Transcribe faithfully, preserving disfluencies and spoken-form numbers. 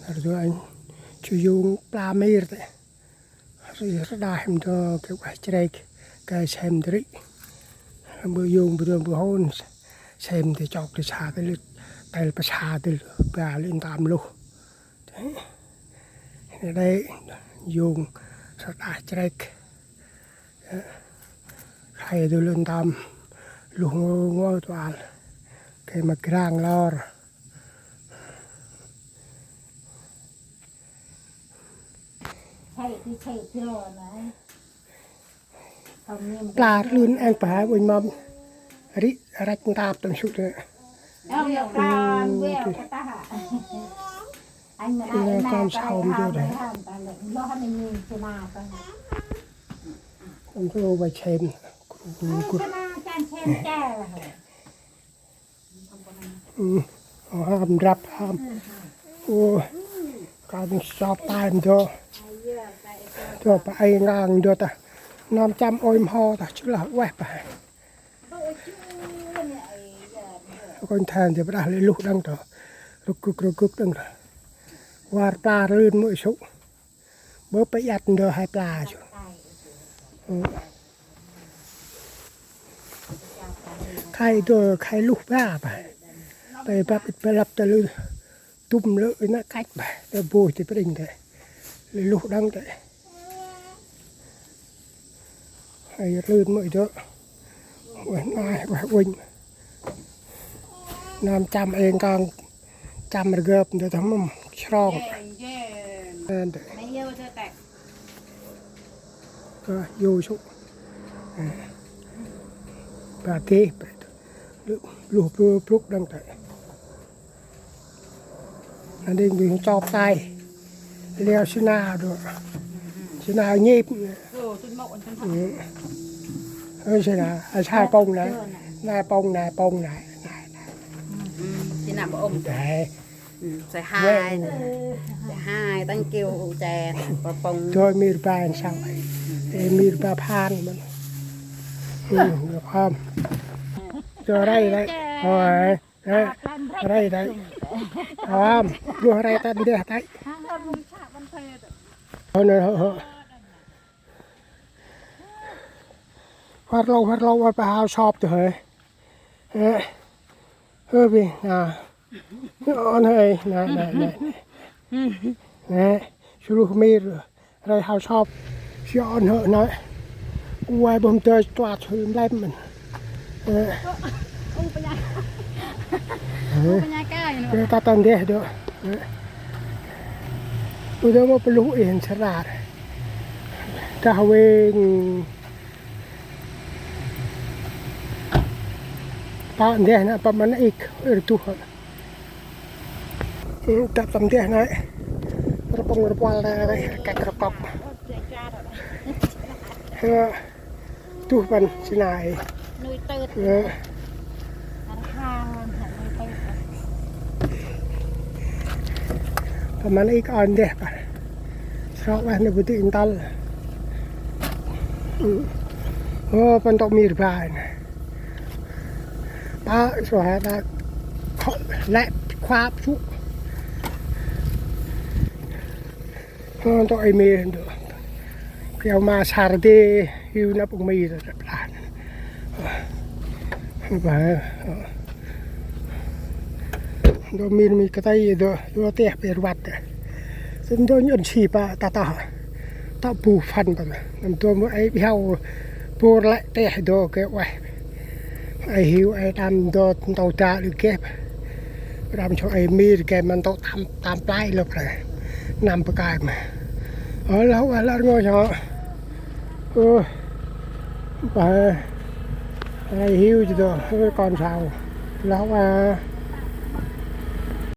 Tar du anh, chu yông pla mir tê. Ri rđah him do ke ueh chrek, ke sem dri. Bơ yông bơ bơ hôn, sem tê chok tê sa tê lư, tel pa sa tê lư, ba lư ntăm luh. Tê. Nê đê, yông rđah chrek. Khay du lư ntăm luh ngô ngô tual. Ke ma grang lor. Pla rlưn êng pa hai uănh mâm. Ri rach ntap tâm sŭk đê. Ơ, kon sau mjô đê. Kon sau ba chem. Kru kru kru. Ơ, ham drăp ham. Ơ, kan sop tay mjô. Mjô pa ai ngang mjô ta. Năm trăm ôi mho ta, chư lah ueh pa. Kon than jê pa đah lê luh đăng ta. Ruk ruk ruk ruk đăng ta. War pla rlưn mui sŭk. Bơ pa iăt ndơ hai pla chu. Ơ. Khay dơ, khay luh ba ba. Pe băp êt pe lăp ta lư. Tum lơ na kach ba. Ta bôi ta pring ta. Lư luh đăng ta. Hai rlưn mui dơ. Ueh nai, ueh uănh. Năm trăm êng kang trăm rgơp ndơ ta mâm chrong. Ndơ. Ơ, yô sŭk. Ba tê, ba tê. Lu, lu, lu, pluk đăng ta. Nê đê đê chop tay. Leo sna đô. Sna nhịp. Ơ, sna, à, sa pông nê. Nê pông nê, pông nê. Nê, nê. Sna ba ôm. Nê. Say hi. Say hi, thank you, chè, pa pông. Thôi mir ba sao. Ê, mir ba phan mâm. Ơ, phan. Cho ray ray. Ôi. Ơ, ray ray. Ôm, luh ray ta ndeh tay. Hơ, nê, hơ, hơ. Hvar lô, hvar lô, hvar pa hao sop tu hơi. Ơ, hơ bi, na. Ăn hơi, na, na, na. Nê, suluh mir. Ray hao sop. Si ăn hơ nê. Uai bơh mdơi tuat hơ mlem mĭn. Ơ. Ơ. Ơ, ta ta ndeh dô. Ơ. Ơ, dô mâu pơluh ih hên sar. Ta weng. Ta ndeh nê pa mân ik. Ơ, tuh. Ơ, tăp tâm deh nê. Rpŭng rpuăl nê, rkăk rkŏk. Ơ, tuh păn si nai. Nuôi tơt. Ơ. Ăn hang, ăn nuôi tơt. Păn mân ik ăn deh păn. Srok lah nê bơti ntăl. Ơ, păn tŏk mir bai nê. Pa, so ha ta khŏ lĕ khua psu. Hơ, ntô ai mê ntô. Keo ma sar dê, hiu năp ung mê ta ta pla. Ba, ntô mir mi katay ntô, ntô teh pê rvat. Ntô nhôn si pa ta ta. Ta bu phan pa. Ntô mô ai biau pôr lĕ teh ntô ke ueh. Ai hiu ai tam dot ntâu da lư gep. Ram cho ai mir gep ma ntâu tam, tam play lơ pre. Năm pơkai ma. Ơ, lah, ơ, lah ngô cho. Ơ. Ba. Ai hiu chứ đó. Ơ, kon sau. Lah, ơ.